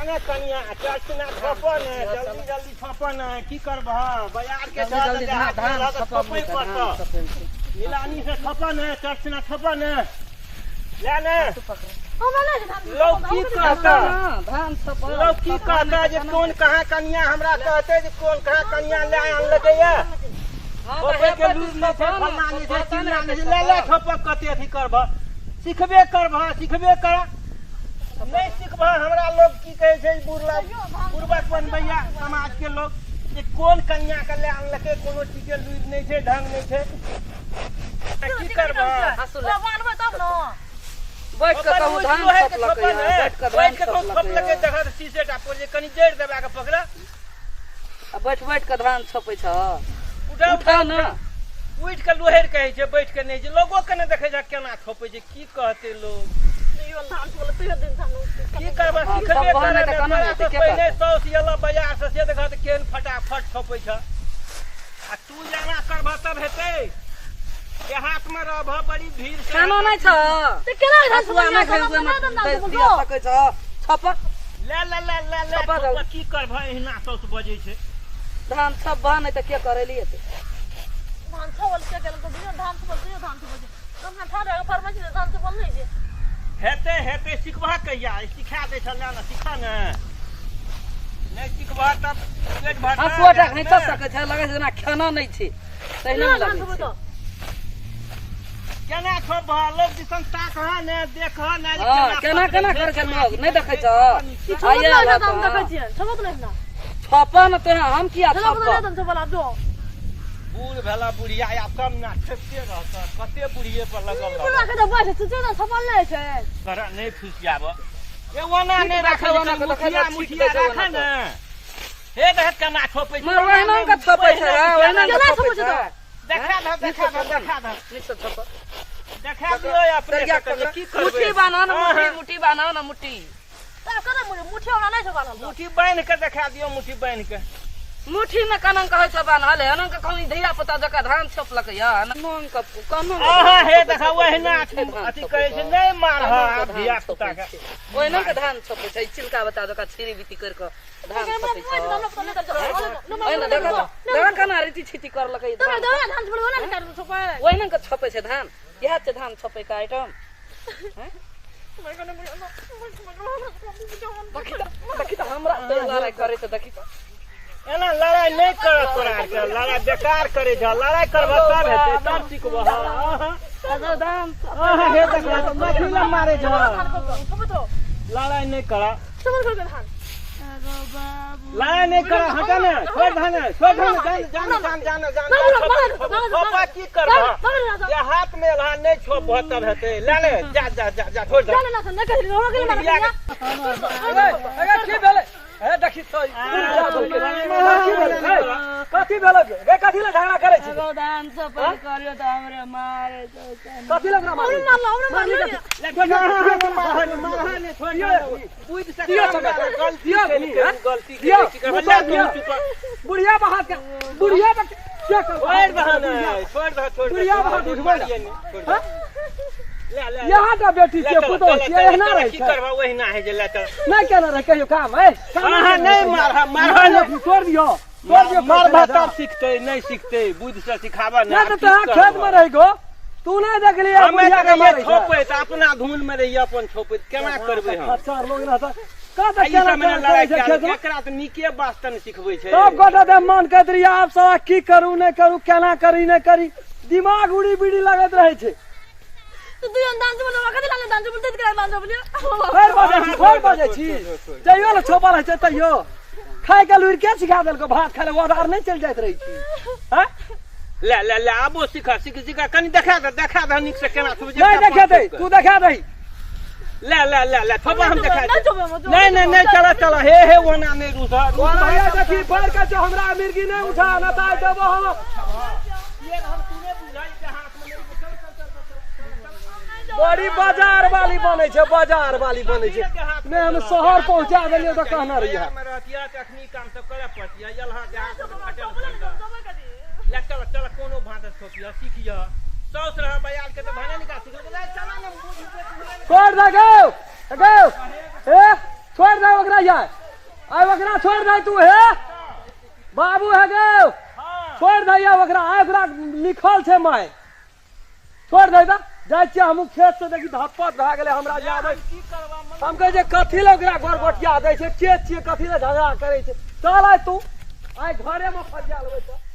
ने कनिया चर्चना छपऽ ने, जल्दी जल्दी छपऽ ने। की करबह, बाजार के जल्दी जल्दी धान धान छपऽ, छपै पड़तऽ। मिलानी से छपऽ ने, चर्चना छपऽ ने, ले ने। लोग की कहता, धान छपऽ। लोग की कहता जे कोन कहाँ कनिया, हमरा कहते जे कोन कहाँ कनिया ले आनलकै ये। छपै के लूरि नहि छै, फल्लाँ नहि छै, चिल्लाँ नहि छै। ले ले छपऽ, कते अथी करबह, सिखबे करबह, सिखबे कर। नहि सिखबह, हमरा लोग की कहै छै, बुढ़ला बुढ़बक बनबैया समाज के लोग जे कोन कनिया के ले आनलकै, कोनो चीज के लूरि नहि छै, ढंग नहि छै। की करबह? बैठ के कहूँ धान छपलकै, बैठ के धान बैठ के कहूँ छपलकै। देखऽ शीशे टा पर जे कनि जड़ि दबा के पकड़। आ बैठ बैठ के धान छपै छ। उठा। उठा ने। उठि के लोहर कहै छै, बैठ के नहि छै। लोगो के नहि देखै छै केना छपै छै। की कहतै लोग? की करबै, सिखबे करबै। तोरा से पहिने साउस एलऽ बाजार से, से देखऽ तऽ केहन फटाफट छपै छ। आ तू जेना करबह तब हेतै। देहात में रहबह, बड़ी भीड़ से। खानो नहि छ, हसुआ नहि दिया सकै छ। छप। ले ले ले ले ले। छपा दौ। की करबह, एहिना साउस बजै छै। धान छपबह नहि तऽ के करेली एते? धान छपल के गेल तऽ दियौ धान छपल, दियौ धान छपल। हमरा ठाढ़ फरमाइश छै, धान छपल नहि छै। हेतै हेतै, सिखबह कहिया? सिखा दै छल ने, सिखऽ ने। नहि सिखबह तब पेट भरतह? हसुआ टा घैंच सकै छै, लगै छै जेना खाना नहि छै तहिना ने धान लगै छपल छै। तऽ केना छपबह? लोग दिसन ताकह ने, देखह ने। हँ, केना केना करै छै लोग, नहि देखै छ? छपत नहि छै, हम देखै छियै, छपत नहि छै। छपऽ ने तोरा, हम किया छपत छपऽ? नहि छपल, आब जो। बूढ़ भेला बुढ़िया, आब सब ना ठेकते रहत, कते बुढ़िये पर लगल बुढ़ा रहत। के तऽ बैठ छै, छपल नहि छै। तोरा नहि फुसियाब ए, ओना नहि राखै। ओना के देखै मुठिया छै, मुठिया छीट दै छै। राखै ओना ने। हे देख केना छोपै छै। मर ओहिना के छपै छै रे, ओहिना के केना छपै छपै छै छै। तऽ? देखा दह, देखा दह, देखा दह। नीक से छपऽ। देखा दियौ अपने सरिया से कनि, पकड़। की करबै? मुट्ठी बान्ह ने, हाँ, मुट्ठी हाँ। मुट्ठी बान्ह ने, मुट्ठी। तऽ केना मुठिया वाला नहि छै बान्हल तऽ? मुट्ठी बान्हि के देखा दियौ, मुट्ठी बान्हि के। मुट्ठी में कनन कहै छ बान्हल, एनन के कहूँ धिया पुता जकाँ धान छपलकै या नोन के कनन। अहाँ हे देखा, ओहिना अथी करै छै। नहि मारह आब धिया पुता के। ओहिना के धान छपै छै, चिलका बता जकाँ छिरी बिती करि कऽ धान छपै छै। ओहिना देखऽ तऽ, देखऽ केना रीति छिती करलकै धान। ओहिना के छपै छै धान, इएह छै धान छपै के आइटम। देखी तऽ, देखी तऽ, हमरा से लड़ाइ करै छै, देखी तऽ। एना लड़ाइ नहि करत तोरा आरके, लड़ाइ बेकार करै छ। लड़ाइ करबह तब हेतै, तब सिखबह। अहाँ धान अहाँ हे देखह, कथी लए मारै छ? लड़ाइ नहि कर, लड़ाइ नहि कर। हटा ने, छोड़ दह ने, छोड़ दह ने। जान जान जान जान जान। छोपा, की करबह? जे हाथ में एलह, नहि छोपबह तब हेतै? ले ले, जा जा जा जा, छोड़ दह। अरे की भेलै? हे देखी तो, कथी भेलै? कथी भेलै गे? कथी लए झगड़ा करै छी? धान छपल करियो तऽ हमरे मारे। कथी लए ओकरा मारै? ले, छोड़, मारह ने, मारह ने, छोड़ दह। बुझि सकै दियौ हमरा चपेट। गलती दियौ, केलकै, हैं? गलती दियौ, केलकै, की करबै? मुँह ले, दियौ। तू चुप। बुढ़िया बहात के, बुढ़िया बा के कर? छोड़ दह ने, छोड़ दह, छोड़ दह। बुढ़िया बहात उठबै ने। मारिए ने, छोड़ दह। ले ले ले। यहाँ टा बेटी ले छियै, चल, पुतोह चल, छियै, चल, एहना चल, रहै की छै? करबह, ओहिना होइ छै। ले चल। नहि केने रहै कहियो काम, ए काम अहाँ नहि मारह, मारह नहि। छोड़ दियौ, छोड़ दियौ। मारबह तब सिखतै, नहि सिखतै? बुद्धि से सिखाबह ने। नहि आब तऽ की तोरा खेत करबह? मे रहि गो, तू नहि देखली हमे बुढ़िया तऽ के रहियै मारै छै। छोपैत, अपना धुन मे रहियै अपन छोपैत, केना करबै हम? खच्चर लोग रहता कत आ ई केना सब केना लड़ाइ करै छै कए खेत मे। एकरा तऽ नीके वास्ते ने सिखबै छै। सब गोटा दे मन कहैत रहियै, आब साला की करू नहि करू, केना करी नहि करी, दिमाग उड़ी बीड़ी लगैत रहै छै। फेर बजै छी, फेर बजै छी। तैयो ने छोपल होइ छै, तैयो खाय के लुरि के सिखा देलको? भात खाय ले ओदार नहि चलि जाइत रहै छी, हैं? ले ले ले, आबो सीख सीख सीख। कनि देखा दे, देखा दे नीक से केना छुबै छै। नहि देखेतै, तू देखा दही। ले ले ले ले, थोपा, हम देखा दे। नहीं नहीं नहीं, चला चला। हे हे, ओना नहीं रूस। भैया देखी, बढ़ के छौ, हमरा मिर्गी नहि उठा न तऽ आइ देबो हम। बड़ी बाजार वाली बनै छै, बाजार वाली बनै छै। नहि, हम शहर पहुंचा देलियै तऽ कहने रहियै। में रहतिया तऽ अखनी काम सब करे पड़तिया। यलहा देहात में खटल ले। चल चल, कोनो भाषा छोपिया, सीखिया। साउस रह बयाल के तऽ भने निकाल सीख ले। चला ने, बुझ। छोड़ दे गौ गौ, ए छोड़ दे ओकरा यार। आइ ओकरा छोड़ि दे तू हे बाबू हे गो छोड़ि दे ओकरा आइ ओकरा लिखल छै माय छोड़ि दे तऽ जाइ छियै हमहूँ खेत से देखी धप्पत भए गेलै हमरा जे आबै की करबा मन हम कहै छै कथी लए ओकरा गोर गोटिया दै छै के छियै कथी लए झगड़ा करै छै चल आइ तू आइ घरेमे फसिया लेबै तऽ।